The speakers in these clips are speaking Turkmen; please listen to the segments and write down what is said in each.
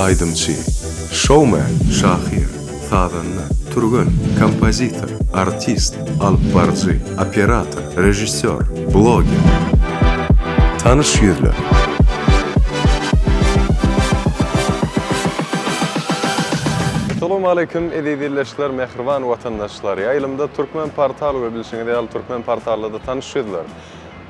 Aýdymçy, şoumen, şahyr, sazanda, türgen, kompozitor, artist, alypbaryjy, operator, režissýor, bloger. Tanyş ýüzler. Salowmaleýkim eziz ildeşler, mähriban watandaşlar! Ýaýlymda Türkmen portal we bilşiňiz ýaly Türkmen portalda-da tanyş ýüzler.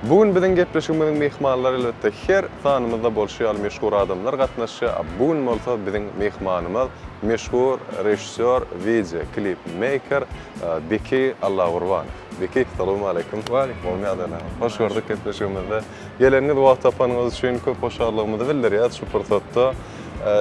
Bu gün biziň gepleşigimiziň myhmanlary elbetde her sanymyzda bolşy ýaly meşhur adamlar gatnaşýar. A bu gün bolsa biziň myhmanymyz meşhur režissýor, wideo, klip meýker Beki Allagurbanow. Beki, salowmaleýkim. Waleýkim. Gowymy ýagdaýlaryňyz? Hoş gördük gepleşigimizde. Geleniňiz, wagt tapanyňyz üçin köp hoşallygymyzy bildirýäris şu pursatda.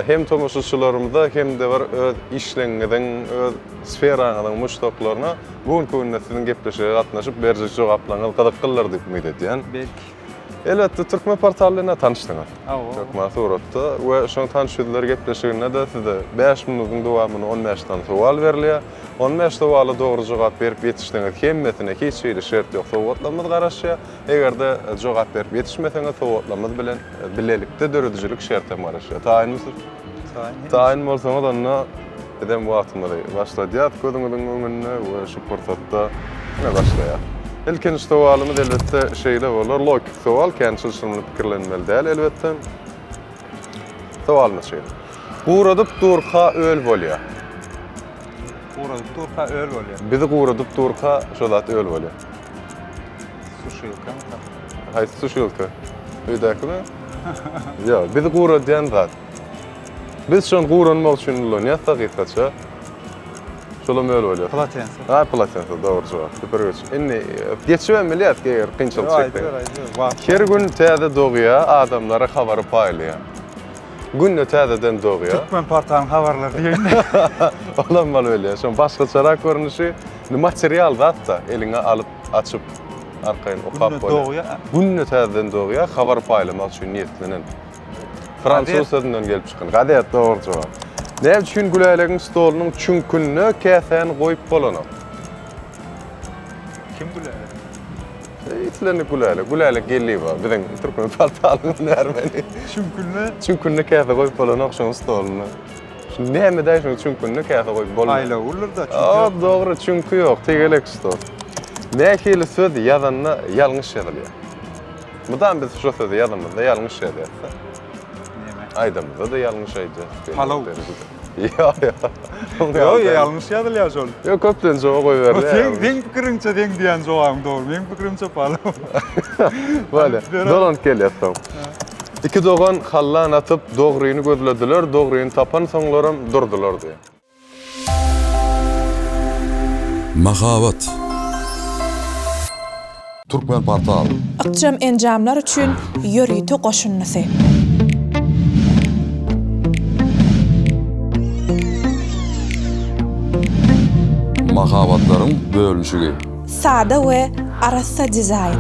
Hem tomaşaçylarymyza hem-de bir öz işleňiňiziň, öz sferaňyzyň muşdaklaryna Bu günki günde siziň gepleşige gatnaşyp berjek jogaplaryňyz gyzyklydyr diýip umyt edýän. Belki. Elbetde Türkmen portaly bilen tanyşdyňyz. Hawa. Hökman suratda we şoň tanyş ýüzler gepleşiginde-de size 5 minutyň dowamynda 15 sany sowal berilýär. 15 sowala dogry jogap berip ýetişseňiz hemmesine hiç hili şert ýok sowgatlarymyz garaşýar. Eger-de jogap berip ýetişmeseňiz sowgatlarymyz bilen bilelikde döredijilik şertem garaşýar. Taýynmysyz? Taýyn bolsaňyz onda bizem wagtymyzy başladýas gözüňiziň öňünde we şu pursatda ine başlaýas. Ilkinji sowalymyz elbetde şeýle bolar, logiki sowal, kän çylşyrymly pikirlenmeli däl elbetde. Sowalymyz şeýle. Guradyp durka öl bolýar. Guradyp durka öl bolýar. Bizi guradyp durka şo zat öl bolýar. Suşilkamy? Haýsy suşilka? Öýdäkimi? Ýok, bizi guradýan zat. Biz şony guranmak üçin ulanýas-da gysgaça. Şolam öl bolýar. Polotensa. Ha, polotensa dogry jogap. Süper geç. Indi geçibem bilýäs eger kynçylyk çekseň. Aýdyber, aýdyber. Wagt. Her gün täze dogýar, adamlara habary paýlaýar. Günde täzeden dogýar. Türkmen portalyň habarlary diýeýin. Olam bolup bilýär. Şoň başgaçarak görnüşi, indi material zat-da, eliňe alyp, açyp, arkaýyn okap Günde bolýar. dogýar. Günde täzeden dogýar, habar paýlamak üçin niýetlenen. Fransuz sözünden gelip çykan. Gazet dogry jogap. Näme üçin Gülälegiň stolunyň çüňkünde käsäni goýup bolanok? Kim Gülälek? Islendik Gülälek. Gülälek Geldiýewa biziň türkmen portalynyň hünärmeni. Çüňkünde? Çüňkünde käse goýup bolanok şonuň stolunda. Şu näme däý şonuň çüňkünde käse goýup bolmaýar. Aýlawlydyr-da çüňki ýok. Dogry, çüňki ýok, tegelek stol. Nähili söz ýazanda ýalňyş ýazylýar? Mydam biz şo sözi ýazamyzda ýalňyş ýazýas-da. Näme? Aýdamyzda-da ýalňyş aýdýas. Palaw. Ýok, ýok. Ýok, ýalňyş ýazylýar şol. Ýok, köplenç oňa goýberilýär. Seň, seň pikiriňçe seň diýen jogabyň dogry. Meň pikirimçe palaw. Bolýar. Dolanyp gelýäs soň. Iki dogan hallan atyp, dogryny gözlediler, dogryny tapansoňlaram durdular diýýär. Mahabat. Türkmenportal. Ykjam enjamlar üçin ýörite goşundysy. Mahabatlaryň bölünişigi. Sada we arassa dizaýn.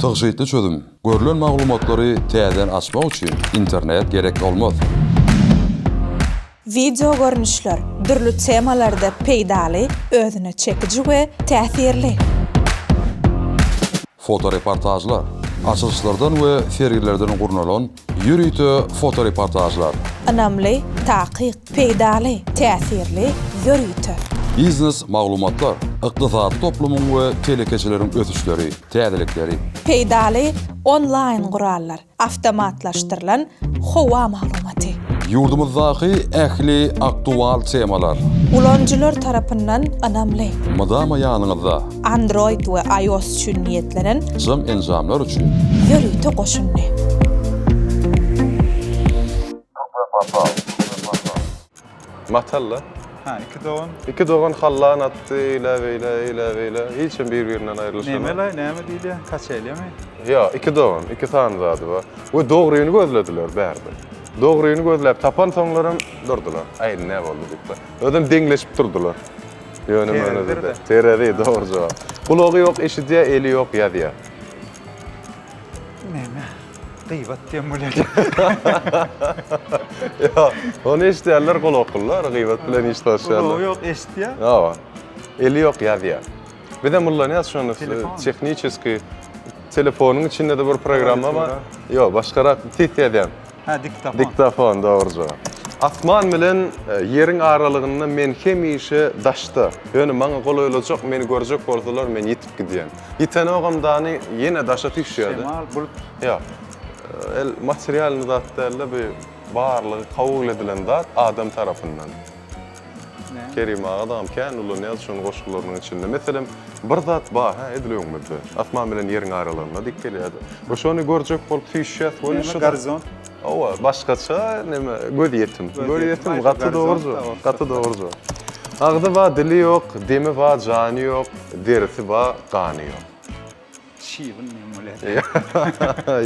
Tygşytly çözüm. Görlen maglumatlary täzeden açmak üçin internet gerek bolmaz. Wideo görnüşler, dürli temalarda peýdaly, özüne çekiji we täsirli. Fotoreportažlar, açylyşlardan we sergilerden gurnalan ýörite fotoreportažlar. Ynamly, takyk, peýdaly, täsirli, ýörite. Biznes maglumatlar, ykdysady toplumyň we telekeçileriň ösüşleri, täzelikleri. Peýdaly onlaýn gurallar, awtomatlaşdyrylan howa maglumaty. Ýurdumyzdaky ähli aktual temalar. Ulanyjylar tarapyndan ynamly. Mydama ýanyňyzda. Android we iOS üçin niýetlenen. Jam enjamlar üçin. Ýörite goşundy. Matalla. Ha, iki dogan. Iki dogan hallan atdy, eýle beýle, eýle beýle. Hiç hem bir-birinden aýrylyşanok. Neme laý, näme diýilýär? Kaçelýamy? Ýok, iki dogan, iki sany zady bar. We dogryny gözlediler bärde. Dogryny gözläp tapansoňlaram durdular. Aý, indi näme boldy diýip. Özem deňleşip durdular. Ýöne möne-de. Terezi, dogry jogap. Gulagy ýok eşidýär, eli ýok ýazýar. Näme? Gybat diýen bolýar. Ýok, ony eşidýänler gulaklylar, gybat bilen iş salyşýarlar. Gulagy ýok eşidýär. Hawa. Eli ýok ýazýar. Bizem ullanýas şony tehniçeskiý telefonyň içinde-de bir programma bar. Ýok, başgarak ses ýazýan. Hä, diktofon. Diktofon, dogry jogap. Asman bilen ýeriň aralygynda men hemişe daşda. Ýöne maňa golaýlajak, meni görjek bolsalar, men ýitip gidýän. Ýitenogam dany ýene daşa süýşýär-de. Şemal, bulut. Ýok. El materialnyý zat däl-de, bu barlygy kabul edilen zat adam tarapyndan. Kerim aga dagam kän ulanýar şony goşgularynyň içinde. Meselem, bir zat bar, hä, edil öňümizde. Asman bilen ýeriň aralygynda dik gelýär-de. We şony görjek bolup süýşýäs welin Näme, gorizont? Hawa, başgaça neme, gözýetim. Gözýetim, gaty dogry jogap, gaty dogry jogap. Agzy bar, dili ýok, demi bar, jany ýok, derisi bar, gany ýok. Şybyn diýen bolýar.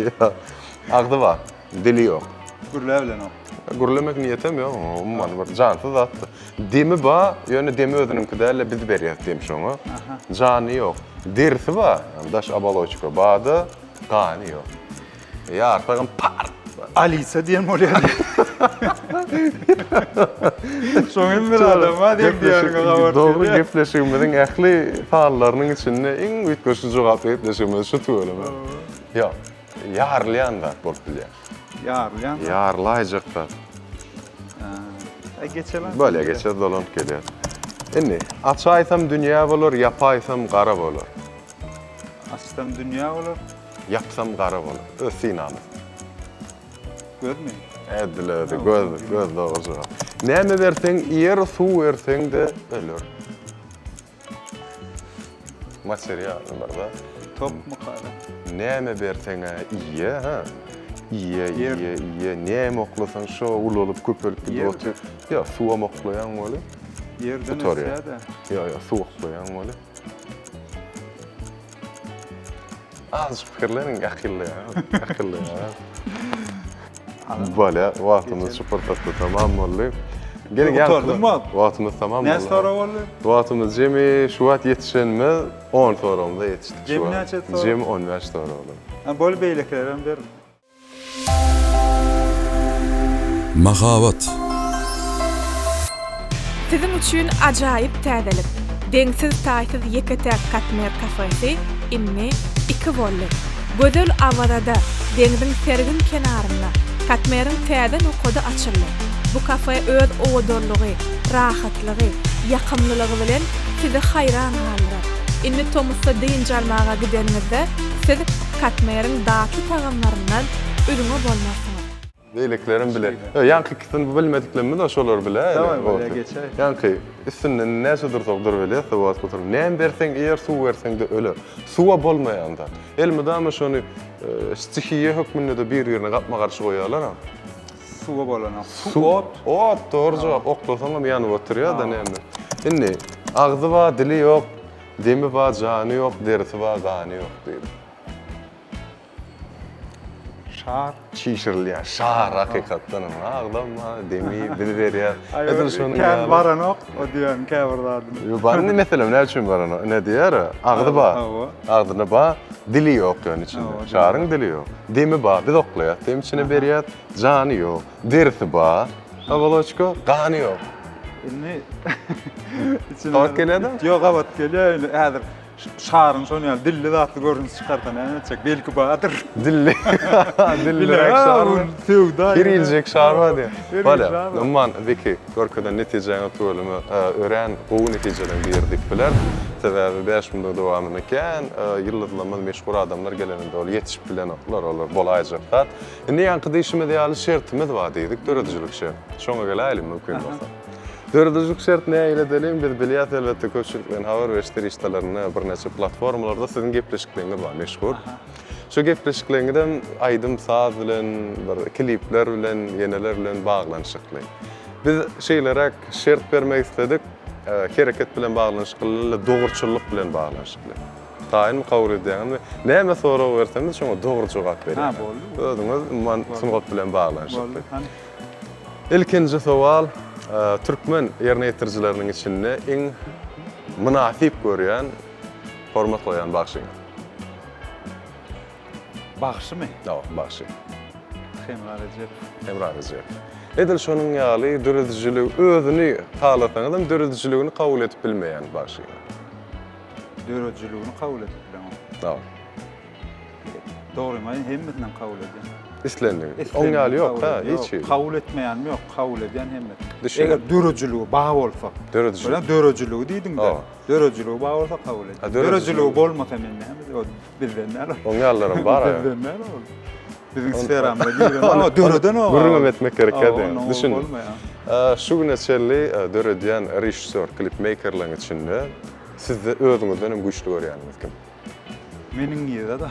Ýok. Agzy bar, dili ýok. Gürläp bilenok. Gürlemek niýetem ýok oňa, umuman bir jansyz zatdyr. Demi bar, ýöne demi özüniňki däl-de biz berýäs dem şoňa. Jany ýok. Derisi bar, daş oboloçka bar-da, gany ýok. Ýarsagam part. Alisa diýen bolýar. Şoň hem bir adam bar diýen diýeniňe gabat Dogry gepleşigimiziň ähli sanlarynyň içinde iň üýtgeşik jogaply gepleşigimiz şu tüweleme. Ýok. Ýarylýan zat bolup bilýär. Ýarylýan zat. Ýarylaýjak zat. Aý geçelim. Bolýar geçer dolanyp gelýär. Indi açaýsam dünýä bolar, ýapaýsam gara bolar. Açsam dünýä bolar. Ýapsam gara bolar. Öz synamyz. Gözmi? Edil özi, göz, göz dogry jogap. Näme berseň iýer, suw berseň-de öler. Material bir zat. Topmukara. Näme berseň-ä iýe, ha? Iýe, iýe, iýe. Näme oklasaň şo ulalyp, köpelip gidip otyr. Ýok, suwam oklaýaň weli. Ýerden ösýär-de. Ýok, ýok, suw oklaýaň weli. Azajyk pikirleniň, akylly, akylly. Bolýar, wagtymyz şu pursatda tamam boldy. Geliň, Gutardyň wagt. Wagtymyz tamam boldy. Näçe sorag boldy? Wagtymyz jemi şu wagt ýetişenimiz 10 soragymyza ýetişdik. Jemi näçe sorag? Jemi 15 sorag boldy. Ha, bol beýlekilerem ber. Mahabat. Siziň üçin ajaýyp täzelik! Deňsiz-taýsyz ýeke-täk Katmer kafesi indi iki boldy. Gözel Awazada, deňziň sergin kenarynda Katmeriň täze nokady açyldy. Bu kafe öz owadanlygy, rahatlygy, ýakymlylygy bilen sizi haýran galdyrar. Indi tomusda dynç almaga gideniňizde siz Katmeriň datly tagamlaryndan üzňe bolmarsyňyz. Beýlekilerem bile. Ýaňky ikisini bu bilmediklerimiz-de şolar bile. Daway bolýa geçäý. Ýaňky üstünden näçe dursak durubilýäs de wagt gutardy. Näme berseň iýer, suw berseň-de öler. Suwa bolmaýan zat. Elmydama şony stihiýa hökmünde-de bir-birine gapma-garşy goýýarlar-a. Suwa bolanok. Suw ot. Ot dogry jogap. Oklasaňam ýanyp oturýar-da näme. Indi agzy bar, dili ýok, demi bar, jany ýok, derisi bar, gany ýok diýdi. Şar. Çişirilýän şar hakykatdan hem agzam bar, demi biz berýär. Edil şonuň Kän ýaly. baranok o diýen käbir zadyny. Ýok, bar indi meselem näme üçin baranok? Ine diýer, agzy bar. Hawa. Agzynda bar, dili ýok ýöne içinde. Hawa, dili Şaryň dili ýok. Demi bar, biz oklaýas, dem içine berýäs. Jany ýok. Derisi bar, oboloçka, gany ýok. Indi içine Gabat gelýär-de? Ýok, gabat gelýär indi häzir şaryň şonuň ýaly dilli zatly görnüş çykarsa näme etjek? Belki bardyr. Dilli. Dilliräk şar bar. Söwda. Her iljek şar bar diýýär. Her Bolýar. şar bar. Umuman, Zeki, görkezen netijäňe tüweleme örän gowy netijeleriň biri diýip bileris. Sebäbi 5 günlügiň dowamynda kän ýyldyzlamaz meşhur adamlar geleninde ol ýetişip bilenoklar, olar bolaýjak zat. Indi ýaňky diýşimiz ýaly şertimiz bar diýdik, döredijilik şert. Şoňa geläýeliň mümkin bolsa. Döredijilik şert nähili edeliň, biz bilýäs elbetde köpçülikleýin habar beriş serişdelerinde birnäçe platformalarda siziň gepleşikleňiz bar meşhur. Şu gepleşikleňizem aýdym-saz bilen, bir klipler bilen, ýeneler bilen baglanyşykly. Biz şeýleräk şert bermek isledik, hereket bilen baglanyşykly, dogruçyllyk bilen baglanyşykly. Taýynmy kabul edýäňizmi? Näme sorag berseňiz şoňa dogry jogap berýäňiz. Ha boldy. Özüňiz umuman sungat bilen baglanyşykly. Boldy, hany. Ilkinji sowal, türkmen ýerine ýetirijileriniň içinde iň mynasyp görýän, hormat goýýan bagşyňyz? Bagşymy? Hawa, bagşy. Hemra Rejepow. Hemra Rejepow. Edil şonuň ýaly döredijiligi, özüni halasaňyzam döredijiligini kabul edip bilmeýän bagşyňyz? Döredijiligini kabul edip bilemok. Hawa. Dogrymy aýdayyn, hemmesinem kabul edýän. Islendik. Oň ýaly ýok, ha, hiç hili. Kabul etmeýänim ýok, kabul edýän hemmesi. Eger döredijiligi bar bolsa. Döredijiligi. Döredijiligi diýdiň-de. Döredijiligi bar bolsa kabul edýän. Döredijiligi bolmasa men näme, o bizden däl. Oň ýalylaram bar. Bizden däl ol. Biziň sferamyza giren, ama döreden o. Gürrüňem etmek gerek däl. Düşündim. Şu güne çenli döredýän režissýor, klipmeýkerleriň içinde sizde özüňizden hem güýçli görýäniňiz kim? Meniň nirede?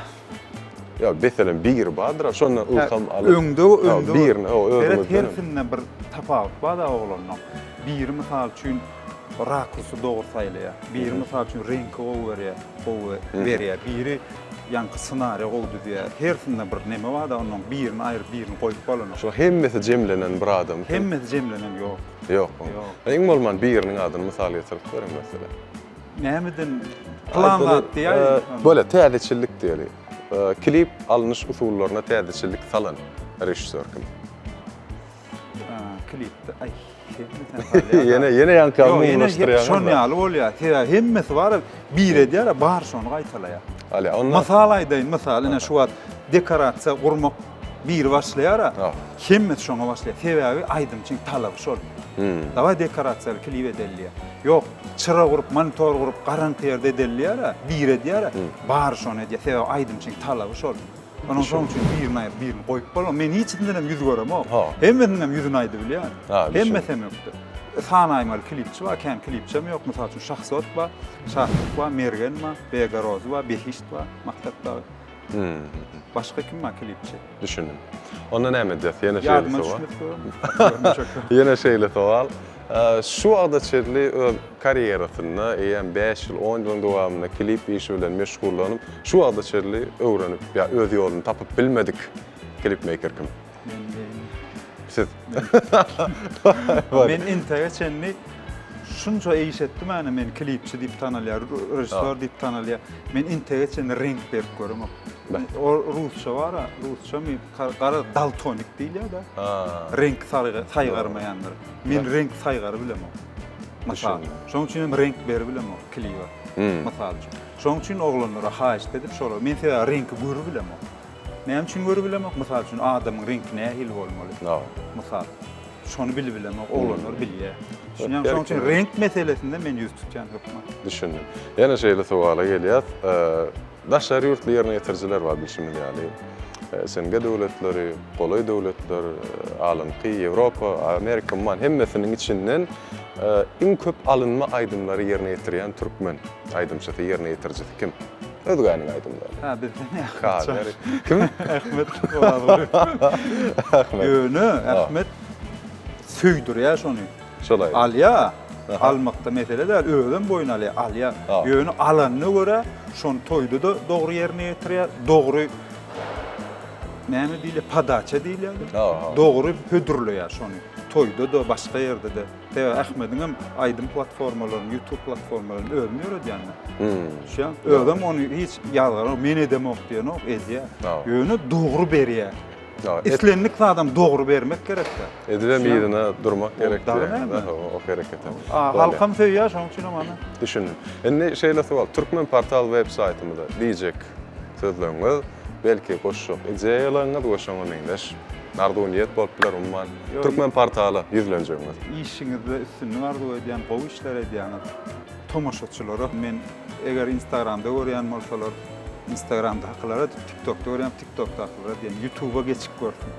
Ýa meselem biri bardyr, şondan ylham alyp. Öňde, öňde. Birini, o özüňizden. Seret hersinde bir tapawut bar-da oglanlaň. Biri mysal üçin rakursy dogry saýlaýar. Biri mysal üçin reňki gowy berýär, gowy berýär. Biri ýaňky ssenariýa gowy düzýär. Hersinde bir neme bar-da, onnoň birini aýryp, birini goýup bolanok. Şo hemmesi jemlenen bir adam. Hemmesi jemlenen ýok. Ýok. Ýok. Iň bolman biriniň adyny mysal getirip beriň meselem. Nämeden plan zat diýäýiň. Bolýar, täzeçillik diýeli. Klip alnyş usullaryna täzeçillik salan režissýor kim? Klipde, aý, hemmesini salýar. Ýene, ýene ýaňky umumylaşdyrýaňyz. Şon ýaly bolýar. Sebäbi hemmesi bar, bir edýär, bar şony gaýtalaýar. Alýa, onda Mysal aýdaýyn, mysal, ine şu wagt dekorasiýa gurmak biri başlaýar, hemmesi şoňa başlaýar. Sebäbi aýdymçyň talaby şol. Dawaý dekorasiýaly klip edeli diýýär. Ýok, çyra gurup, monitor gurup, garaňky ýerde edeli diýýär-ä, biri edýär-ä, bary şony edýär. Sebäbi aýdymçyň talaby şol. Onuň şonuň üçin birini aýryp, birini goýup bolmaz. Men hiçisinden hem ýüz göremok. Hemmesiniň hem ýüzüni aýdybilýän. Hemmesi hem ökde. Sanaýmaly klipçi bar, kän klipçem ýok. Mysal üçin Şahzod bar, Şatlyk bar, Mergen bar, Bega Rozy bar, Behişt bar, Maksat dagy. Başga kim bar klipçi? Düşündim. Onda näme edýäs? Ýene şeýle Ýadyma sowal. düşmese Ýene şeýle sowal. Şu wagta çenli öz karýerasynda eýýäm bäş ýyl, on ýylyň dowamynda klip işi bilen meşgullanyp, şu wagta çenli öwrenip ýa öz ýoluny tapyp bilmedik klipmeýker kim? Men diýeýin. Siz. Men intege çenli şunça iş etdim ene men klipçi diýip tanalýar, režissýor diýip tanalýar. Men intege çenli reňk berip göremok. O rusça bar-a, rusçamy, gara daltonik diýilýär-de. Reňk saýgarmaýanlar. Men reňk saýgary bilemok. Mysal. Şonuň üçin hem reňk beri bilemok klibe. Mysal üçin. Şonuň üçin oglanlara haýyşt edip şolar, men sebäbi reňki görüp bilemok. Näme üçin görüp bilemok? Mysal üçin adamyň reňki nähili bolmaly? Mysal. Şony bilip bilemok, oglanlar bilýär. Düşünýäňmi? Şonuň üçin reňk meselesinde men ýüz tutýan hökman. Düşündim. Ýene şeýle sowala gelýäs. Daşary ýurtly ýerine ýetirijiler bar bilşimiz ýaly. SNG döwletleri, golaý döwletler, alynky Ýewropa, Amerika, umuman hemmesiniň içinden iň köp alynma aýdymlary ýerine ýetirýän türkmen aýdymçysy, ýerine ýetirijisi kim? Özgäniň aýdymlaryny. Hä, bizden Ahmet Çaş. Kim? Ahmet Orazgulyýew. Ahmet. Ýöne Ahmet söýdürýär şony. Şol aýdym. Alýar. Almakda mesele däl, özem boýun alýar, alýar. Ýöne alanyna görä şony toýda-da dogry ýerine ýetirýär, dogry näme diýilýär, podaça diýilýär. Dogry hödürleýär şony. Toýda-da, başga ýerde-de. Sebäbi Ahmediň hem aýdym platformalaryny, YouTube platformalaryny özüm ýöredýän men. Düşýäňmi? Özem ony hiç ýazgaranok, men edemok diýenok, edýär. Ýöne dogry berýär. Islendik zadam dogry bermek gerekde. Edibem yzyna durmak gerek diýýär. O hereketem. Halkam söýýär, şonuň üçinem ana. Düşündim. Indi şeýle sowal, Türkmen portal web saýtymyza diýjek sözleriňiz, belki goşjak ideýalaryňyz we şoňa meňzeş arzuw-niýet bolup biler umuman Türkmen portala ýüzlenjegiňiz. Işiňizde üstünlik arzuw edýän, gowy işler edýäňiz. Tomaşaçylara men eger Instagramda görýän bolsalar, Instagramdakylara, TikTokda görýän TikTokdakylara diýen Youtuba geçip görsün.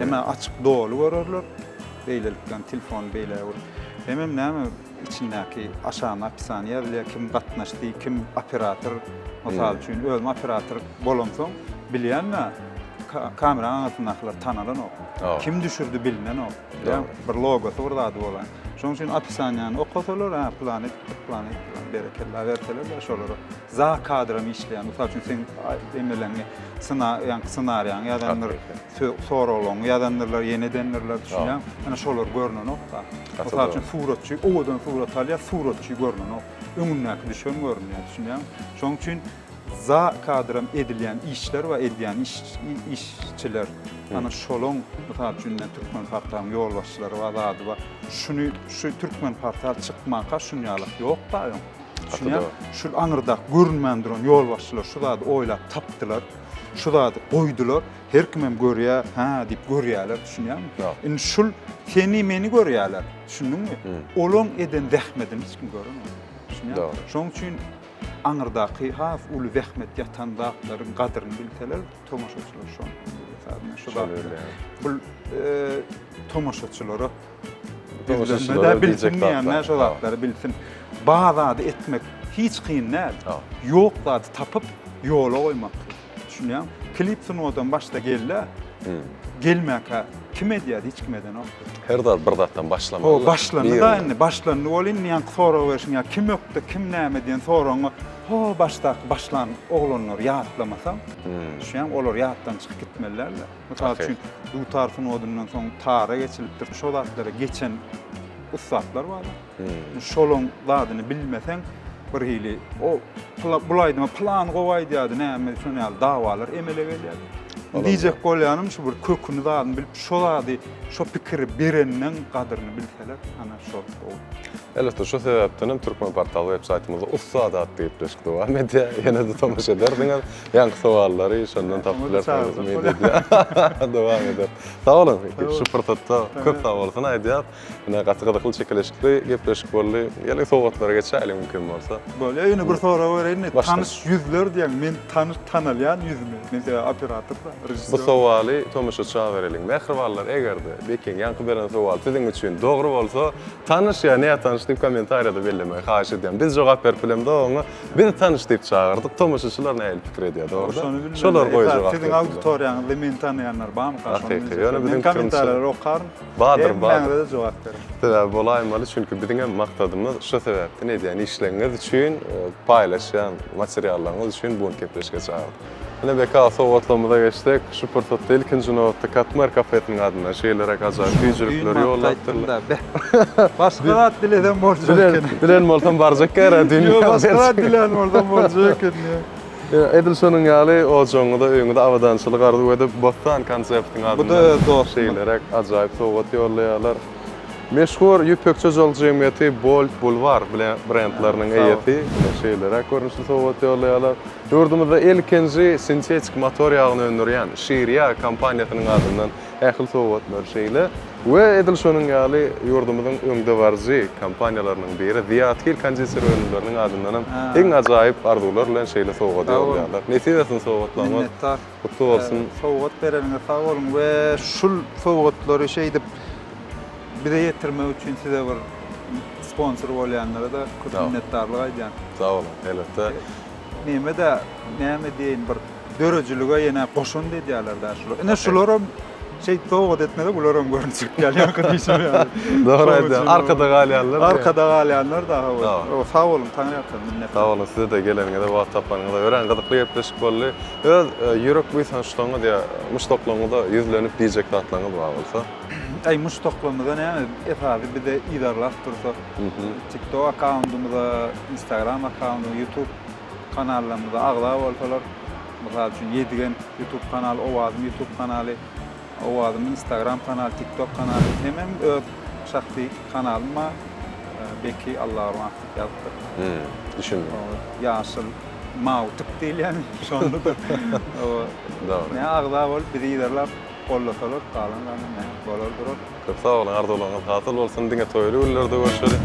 Hemä açyk doly görerler. Beýlelikden telefony beýle urup. Hemem näme içindäki aşagynda opisaniýa ýazylýar, kim gatnaşdy, kim operator. Mysal üçin özüm operator bolamsoň bilýän-dä, kameranyň aňyrsyndakylar tanalanok. Kim düşürdi bilinenok. Bir logosy bir zady bolan. Şonuň üçin opisaniýany okasalar, hä plan edipdir, plan edipdir, berekella berseler-de şolara. Za kadram işleýän. Mysal üçin seň emeleňi, sena, ýaňky ssenariýaňy ýazandyr, soraglaryňy ýazandyrlar, ýene edendirler, düşünýäňmi? Ana şolar görnenok-da. Mysal üçin suratçy owadan surat alýar, suratçy görnenok. Öňündäki düşen görünýär, düşünýäňmi? Şonuň üçin za kadram edilýän işler we edýän işçiler, ana şolaň, mysal üçin ine Türkmenportalyň ýolbaşçylary bar, zady bar. Şuny, şu Türkmenportal çykmanka şunýalak ýok-da öň. Düşünýäňmi? Şul aňyrdak görünmän duran ýolbaşçylar şu zady oýlap tapdylar. Şu zady goýdular, her kimem görýär, hä diýip görýärler, düşünýäňmi? Indi şul seni, meni görýärler, düşündiňmi? Olaň eden zähmetini hiç kim görenok. Düşünýäňmi? Şonuň üçin aňyrdaky has uly zähmet ýatan zatlaryň gadyryny bilseler, tomaşaçylar şony şu zatlar. Bu tomaşaçylara Tomaşaçylara bilsin diýende şo zatlary bilsin. Bar zady etmek hiç kyn däl. Ýok zady tapyp ýola goýmak kyn. Düşünýäňmi? Klip sungatam başda geldi. Gelmäkä kim edýärdi? Hiç kim edenokdy. Her zat bir zatdan başlamaly. Ho, başlandy da indi. Başlandy welin indi ýaňky sorag berşiň ýaly kim ökde, kim näme diýen soragyňa ho başdaky başlan oglanlary ýatlamasaň, düşünýäňmi? Olar ýatdan çykyp gitmeli däldi. Mysal üçin, dutar sungatyndan soň tara geçilipdir. Şo zatlara geçen ussatlar bar. Şolaň zadyny bilmeseň, bir hili o bul aýdyma pylany gowy aýdýardy, näme şon ýaly dawalar emele gelýär. Diýjek bolýanym şu bir köküni zadyny bilip, şo zady, şo pikiri bereniň gadyryny bilseler, ana şol gowy. Elbetde, şu sebäpden hem Türkmenportal web saýtymyzda Ussat atly gepleşik dowam edýär. Ýene-de tomaşa edersiňiz. Ýaňky sowallary şondan tapyp bilersiňiz umyt edýän. Dowam eder. Sag boluň. Şu pursatda köp sag bolsun aýdýas. Ine gaty gyzykly çekeleşikli gepleşik boldy. Geliň sowgatlara geçäýeliň mümkin bolsa. Bolýar. Ýöne bir sorag bereýin. Tanyş ýüzler diýýäň. Men tanyş tanalýan ýüzmi? Men sebäbi operator-da, režissýor. Bu sowaly tomaşaça bereliň. Mähribanlar eger-de Bekiň ýaňky beren sowaly siziň üçin dogry bolsa, tanyş ýa nätanyş diýip kommentariýada bellemegi haýyş edýän. Biz jogap berip bilemzok oňa. Bizi tanyş diýip çagyrdyk. Tomaşaçylar nähili pikir edýär, dogry-da? Şony bilmeli. Şolar goý jogap Siziň auditoriýaňyzda meni tanaýanlar barmyka? Şony Hakyky. Ýöne biziň Men kommentariýalary okaryn. Bardyr, bardyr. Hemmäňize-de jogap bererin. Sebäbi bolaýmaly, çünki biziň hem maksadymyz şu sebäpden edýän işleriňiz üçin, paýlaşýan materiallaryňyz üçin bu gün gepleşige çagyrdyk. Ine Beka sowgatlarymyza geçsek, şu pursatda ilkinji nobatda Katmer kafesiniň adyndan şeýleräk ajaýyp süýjülikleri ýollapdyrlar. Başga zat dilesem boljak eken. Bilen bolsam barjak ýere düýn. Ýok, başga zat dilän bolsam boljak eken. Edil şonuň ýaly ojagyňyza, öýüňize abadançylyk arzuw edip, Bossan konseptiň adyndan şeýleräk ajaýyp sowgat ýollaýarlar. Meşhur Ýüpekçi hojalyk jemgyýeti Bold Bulvar brendleriniň eýesi şeýleräk görnüşli sowgat ýollaýarlar. Ýurdumyzda ilkinji sintetik motor ýagyny öndürýän Şirýa kompaniýasynyň adyndan ähli sowgatlar şeýle we edil şonuň ýaly ýurdumyzyň öňdebaryjy kompaniýalarynyň biri Zyýat Hil konditer önümleriniň adyndanam iň ajaýyp arzuwlar bilen şeýle sowgady ýollaýarlar. Nesip etsin sowgatlaryňyz. Minnetdar. Gutly bolsun. Sowgat bereniňize sag boluň we şul sowgatlary şeýdip bize ýetirmek üçin size bir sponsor bolýanlara-da köp minnetdarlyk aýdýan. Sag boluň, elbetde. Neme-de, näme diýeýin bir döredijilige ýene goşant edýärler-dä şular. Ine şularam şeýdip sowgat etmese bularam görünjek ýaly ýaňky diýşim ýaly. Dogry aýdýaň. Arkada galýanlar. Arkada galýanlar da hawa. Sag boluň, Taňryýalkasyn minnetdar. Sag boluň size-de geleniňize, wagt tapanyňyza. Örän gyzykly gepleşik boldy. Öz ýürek buýsançlaryňyz ýa muşdaklaryňyza ýüzlenip diýjek zatlaryňyz bar bolsa. Aý muşdaklarymyza näme esasy bize yzarlap dursa TikTok akkauntymyza, Instagram akkauntyna, YouTube kanallarymyza agza bolsalar, mysal üçin Ýedigen YouTube kanaly, Owazym YouTube kanaly, Owazym Instagram kanaly, TikTok kanaly hemem öz şahsy kanalym bar Beki Allagurbanow diýip ýazypdyr. Düşündim. Ýaşyl mawy tuk diýilýämi şondadyr. Dogry. Näme agza bolup bizi yzarlap Gollasalar galan zady näme bolar durar. Köp sag boluň arzuwlaryňyz hasyl bolsun diňe toýly günlerde görşeli.